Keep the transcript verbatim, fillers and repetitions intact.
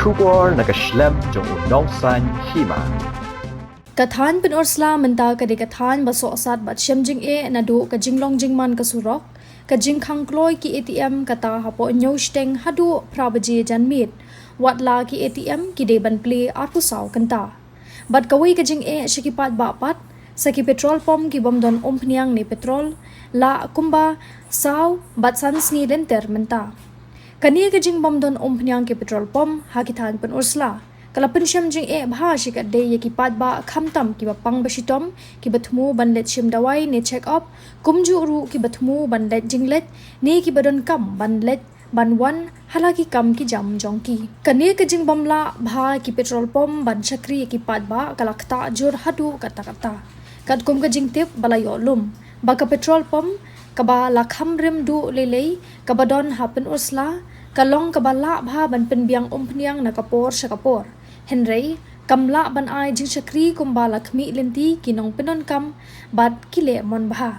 Khubor na ka shlem jong u nongsan hima. Ka thaiñ Pynursla mynta ka dei ka thaiñ ba sohsat bad shem jingeh naduh ka jinglong jingman ka surok, ka jingkhang kloi ki A T M kata hapoh hynñiew shiteng haduh phra baje janmiet. Watla ki A T M ki dei ban plie arphew saw kynta. Bad kawei ka jingeh sha ki paidbah pat, sa ki petrol pump ki bym don umphniang ne petrol, la kumba saw bad san sngi lynter mynta. Kane ka jingbym don umphniang ki petrol pump ha ki thaiñ Pynursla ka la pynshem jingeh bha shikatdei ïa ki paidbah, khamtam kiba pang ba shitom, kiba thmu ban leit shim dawai ne check up, kumjuh ruh kiba thmu ban leit jingleit ne kiba donkam ban leit ban wan ha la ki kam ki jam jong ki. Kane ka jingbym lah bha ki petrol pump ban shakri ïa ki paidbah ka la ktah jur haduh katta katta. Katkum ka jingtip ba la ïoh lum ba ka petrol pump kaba la kham rim duh lei lei kaba don ha Pynursla ka long kaba lah bha ban pynbiang umphniang na ka por sha ka por. Hynrei kam lah ban ai jingshakri kumba la khmih lynti ki nongpyndonkam bad ki lehmon bha.